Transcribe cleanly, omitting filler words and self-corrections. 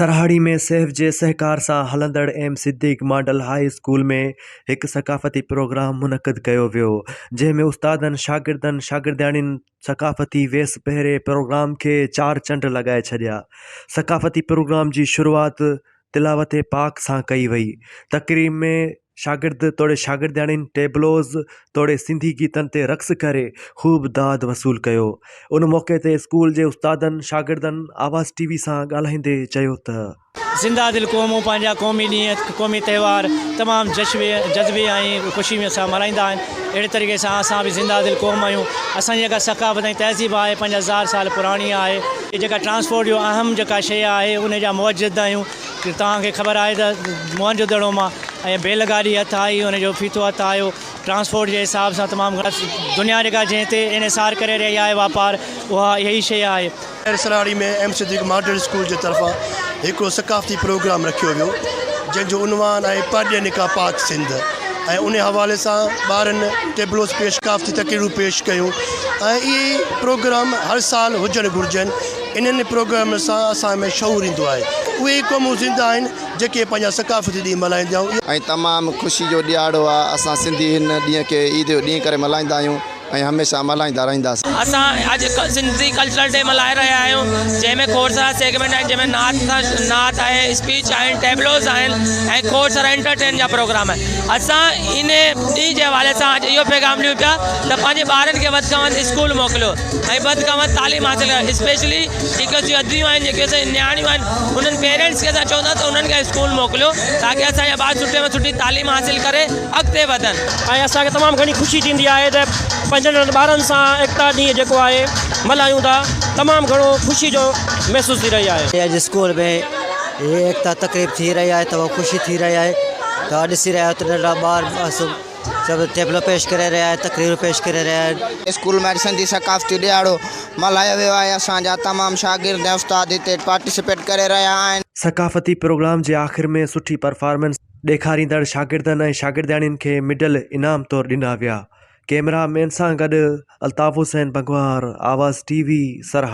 سرهاڙي ۾ سيف جي سهڪار سان هلندڙ M Siddique model high school ۾ هڪ ثقافتي پروگرام منعقد ڪيو ويو، جنهن ۾ استادن، شاگردن، شاگردياڻين ثقافتي ويس پهري پروگرام کي چار چنڊ لڳائي ڇڏيا. ثقافتي پروگرام جي شروعات تلاوت پاڪ سان ڪئي وئي. تقريب ۾ شاگرد توڙي شاگردياڻين ٽيبلوز توڙي سنڌي گيتن تي رقص ڪري خوب داد وصول ڪيو. ان موقعي تي اسڪول جي استادن شاگردن آواز ٽي وي سان ڳالهائيندي چيو ته. زنده دل قومون پنهنجا قومي ڏينهن قومي تهوار تمام جشوي جذبي ۽ خوشي سان ملهائيندا آهن اهڙي طريقي سان اسان به زنده دل قوم آهيون اسان جي جيڪا ثقافت ۽ تهذيب آهي 5000 سال پراڻي آهي جيڪا ٽرانسپورٽ جو اهم جيڪا شيء آهي ان جا موجد آهيون توهان کي خبر آهي ته موهن جو دڙو مان ۽ بيل گاڏي هٿ آئي ان جو ڦيٿو هٿ آيو ٽرانسپورٽ جي حساب سان تمام گهڻا دنيا جيڪا جنهن تي انحصار ڪري رهي آهي واپار اها اها ئي شيء آهي. شهر سرهاڙي ۾ ايم صديق ماڊل اسڪول جي طرفان هڪڙو ثقافتي پروگرام رکيو ويو جنهن جو عنوان آهي پرڏيهن کان پاڪ سنڌ ۽ ان حوالي سان ٻارن ٽيبلوز پيش ثقافتي تقريرون پيش ڪيون ۽ اهي پروگرام هر سال هجڻ گهرجن انهن پروگرامن سان اسان ۾ شعور ايندو آهي. اهي ئي قومون زنده آهن جيڪي پنهنجا ثقافتي ڏينهن ملهائينديون. ۽ تمام خوشي جو ڏهاڙو آهي اسان سنڌي هن ڏينهن کي عيد جو ڏينهن ڪري ملهائيندا آهيون ۽ هميشه ملهائيندا رهنداسين. اسان اڄ سنڌي ڪلچرل ڊي ملهائي رهيا آهيون جنهن ۾ کوڙ سارا سيگمينٽ آهن جنهن ۾ نعت سان نعت آهي اسپيچ آهن ٽيبلوز آهن ۽ کوڙ سارا انٽرٽين جا پروگرام آهن اسان ان ڏينهن جي حوالي سان اڄ اهو پيغام ڏيون پيا ته پنهنجي ٻارن کي وڌ کان وڌ اسڪول موڪليو ۽ وڌ کان وڌ تعليم حاصل ڪرايو اسپيشلي جيڪي اسان جون اديون آهن جيڪي اسان جون نياڻيون آهن انهن پيرنٽس کي اسان چونداسين ته انهن کي اسڪول موڪليو تاڪه اسان جا ٻار سٺي ۾ سٺي تعليم حاصل ڪري اڳتي وڌن. ۽ اسان کي تمام گهڻي خوشي ٿيندي آهي ته پنهنجن ننڍن ٻارن سان ايڪتا ڏينهن جيڪو آهي ملهايون ٿا تمام گهڻو خوشي جو محسوس ٿي رهي آهي. اڄ اسڪول ۾ هي ايڪتا تقريب ٿي رهي آهي تمام خوشي ٿي رهي آهي توهان ڏسي رهيا آهيو ته ننڍڙا ٻار سڀ ٽيبلو پيش ڪري رهيا آهن تقريرون پيش ڪري رهيا آهن. اسڪول ۾ اڄ سنڌي ثقافتي ڏهاڙو ملهايو ويو آهي اسان جا تمام شاگرد ۽ استاد هتي پارٽيسپيٽ ڪري رهيا آهن. ثقافتي پروگرام جي آخر ۾ سٺي پرفارمنس ڏيکاريندڙ شاگردن ۽ شاگردياڻين کي مڊل انعام طور ڏنا ويا. ڪئميرا مين سان گڏ الطاف حسين بنگوار، آواز ٽي وي، سرهاڙي.